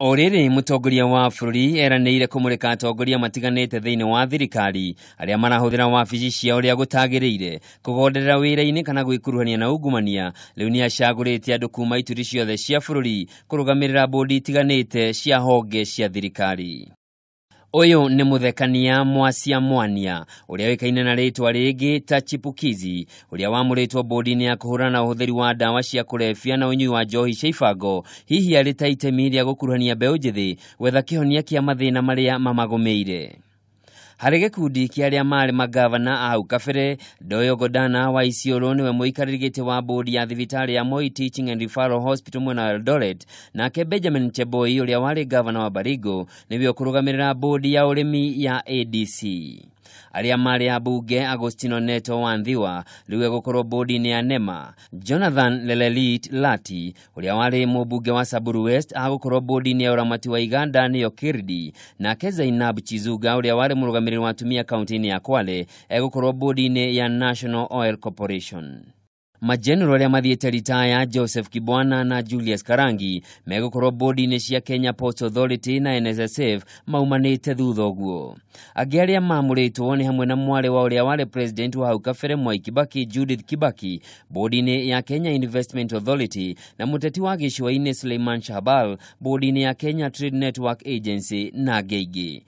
O rĩrĩ mũtongoria wa bũrũri eranĩire kũmũrĩka atongoria matiganĩte thĩinĩ wa thirikari arĩa marahũthĩra wabici ciao ũrĩa gũtagĩrĩire, kũgonderera wĩra-inĩ kana gwĩkuruhania na ungumania, rĩu nĩ acagũrĩte andũ kuma ituri ciothe cia bũrũri kũrũgamĩrĩra bodi itiganĩte cia honge cia thirikari. Ũyũ nĩ mũthekania Mwacia Mwania ũrĩa ũĩkaine na rĩtwa rĩngĩ ta Chipukizi, ũrĩa wamũrĩtwo bodi-inĩ ya kũhũrana na ũhũthĩri wa ndawa cia kũrebia na ũnyui wa njohi cia ibango, hihi arĩ ta itemi rĩa gũkuruhania mbeũ njĩthĩ gwetha kĩhonia kĩa mathĩna marĩa mamagũmĩire. Harĩ gĩkundi kĩa arĩa marĩ magavana a hau kabere, Doyo Godana wa Isiolo nĩwe mũikarĩri gĩtĩ wa bodi ya thibitarĩ ya Moi Teaching and Referral Hospital mwena wa Eldoret, nake Benjamin Cheboi ũrĩa warĩ gavana wa Baringo nĩwe ũkũrũgamĩrĩra bodi ya ũrĩmi ya ADC. Arĩa marĩ ambunge Agostino Neto wa Nthiwa rĩu egũkorwo bodi-inĩ ya NEMA. Jonathan Lelelit Lati ũrĩa warĩ mũmbunge wa Samburu West agũkorwo bodi-inĩ ya ũramati wa Iganda nĩyo KIRDI, nake Zainab Chizuga ũrĩa warĩ mũrũgamĩrĩri wa atumia kaunti-inĩ ya Kwale egũkorwo bodi-inĩ ya National Oil Corporation. Majenerali arĩa mathiĩte ritaya Joseph Kibwana na Julius Karangi megũkorwo bodi-inĩ cia Kenya Ports Authority na NSSF maumanĩte thutha ũguo. Angĩ arĩa mamũrĩtwo nĩ hamwe na mwarĩ wa ũrĩa warĩ president wa hau kabere Mwai Kibaki Judith Kibaki bodi-inĩ ya Kenya Investment Authority na mũteti wa gĩcũa-inĩ Suleiman Shahbal bodi-inĩ ya Kenya Trade Network Agency na angĩ aingĩ.